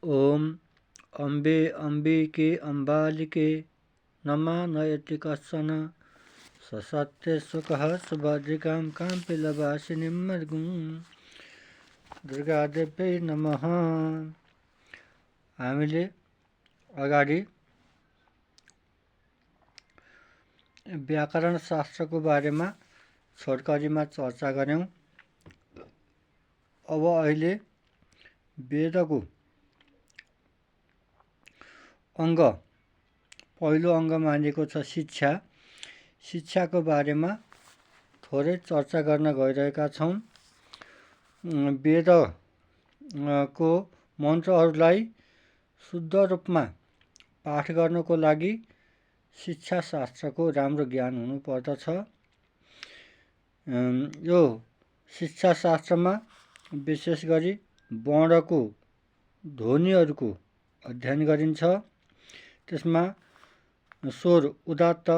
ओम अम्बे अम्बिके अम्बालिके नमा नयति कश्चन ससत्य सुखः सुभद्रिकां काम्पिलवासिनीं मर्गुं दुर्गादेव्यै नमः। हामीले अगाडि व्याकरण शास्त्रको बारेमा छोटकरीमा चर्चा गऱ्यौँ। अब अहिले वेदको अङ्ग पहिलो अङ्ग मानिएको छ शिक्षा। शिक्षाको बारेमा थोरै चर्चा गर्न गइरहेका छौँ। वेदको मन्त्रहरूलाई शुद्ध रूपमा पाठ गर्नको लागि शिक्षा शास्त्रको राम्रो ज्ञान हुनुपर्दछ। यो शिक्षा शास्त्रमा विशेष गरी वर्णको ध्वनिहरूको अध्ययन गरिन्छ। त्यसमा स्वर उदात्त,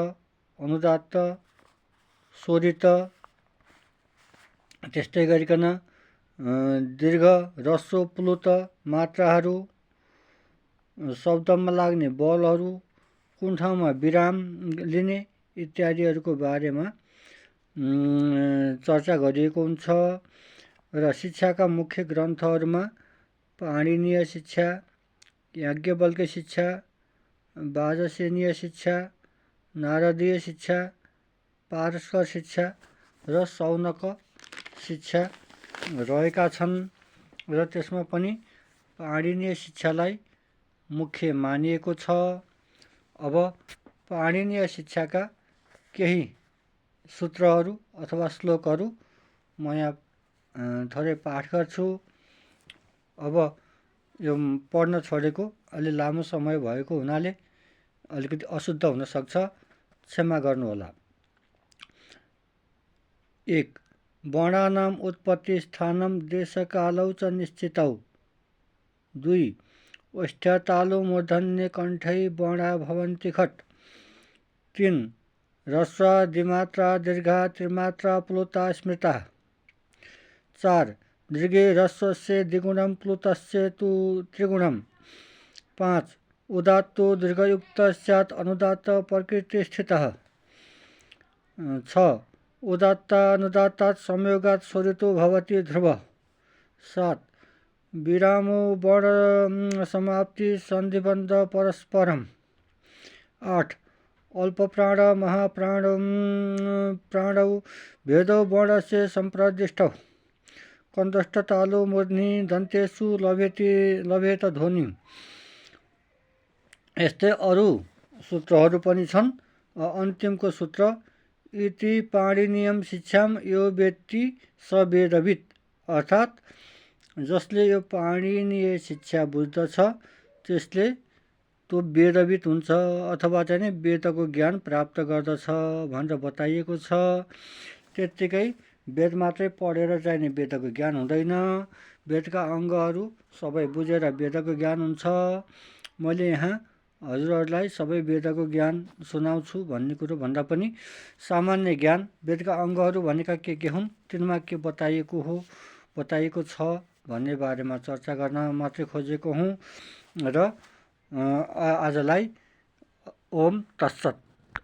अनुदात्त, स्वरित, त्यस्तै गरिकन दीर्घ, ह्रस्व, प्लुत मात्राहरू, शब्दमा लाग्ने बलहरू, कुन ठाउँमा विराम लिने इत्यादिहरूको बारेमा चर्चा गरिएको हुन्छ। र शिक्षाका मुख्य ग्रन्थहरूमा पाणिनीय शिक्षा, याज्ञवल्क्य शिक्षा, वाजसेनीय शिक्षा, नारदीय शिक्षा, पारस्कर शिक्षा र शौनक शिक्षा रहेका छन्। र त्यसमा पनि पाणिनीय शिक्षालाई मुख्य मानिएको छ। अब पाणिनीय शिक्षाका केही सूत्रहरू अथवा श्लोकहरू म यहाँ थोरै पाठ गर्छु। अब यो पढ्न छोडेको अलि लामो समय भएको हुनाले अलिकति अशुद्ध हुन सक्छ, क्षमा गर्नुहोला। 1. वर्णानां उत्पत्ति स्थानं देशकालौ च निश्चितौ। 2. ओष्ठ्यतालु मूर्धन्ये कण्ठै वर्णा भवन्ति खट्। 3. ह्रस्वा द्विमात्रा दीर्घा त्रिमात्रा प्लुता स्मृता। 4. दीर्घे ह्रस्वस्य द्विगुणं प्लुतस्य तु त्रिगुणम्। 5. उदात्तो दीर्घयुक्त स्यात् अनुदात्त प्रकृतिस्थितः। 6. उदात्तानुदात्तात् संयोगात् स्वरितो भवति ध्रुवः। 7. विरामो वर्ण समाप्ति सन्धिबन्ध परस्परम्। 8. अल्पप्राण महाप्राण प्राणौ भेदो वर्णस्य सम्प्रदिष्टौ। कण्ठस्थतालु मूर्ध्नि दन्तेषु लभेत ध्वनि। यस्तै अरू सूत्रहरू पनि छन्। अन्तिमको सूत्र इति पाणिनीयं शिक्षाम यो वेत्ति स वेदवित्, अर्थात् जसले यो पाणिनीय शिक्षा बुझ्दछ त्यसले त्यो वेदवित् हुन्छ अथवा चाहिँ वेदको ज्ञान प्राप्त गर्दछ भनेर बताइएको छ। त्यत्तिकै वेद मात्रै पढेर चाहिँ वेदको ज्ञान हुँदैन। वेदका अङ्गहरू सबै बुझेर वेदको ज्ञान हुन्छ। मैले यहाँ हजुरहरूलाई सबै वेदको ज्ञान सुनाउँछु भन्ने कुरो भन्दा पनि सामान्य ज्ञान वेदका अङ्गहरू भनेका के हुन्, तिनमा के बताइएको छ भन्ने बारेमा चर्चा गर्न मात्रै खोजेको हुँ। र आजलाई ओम तत्सत्।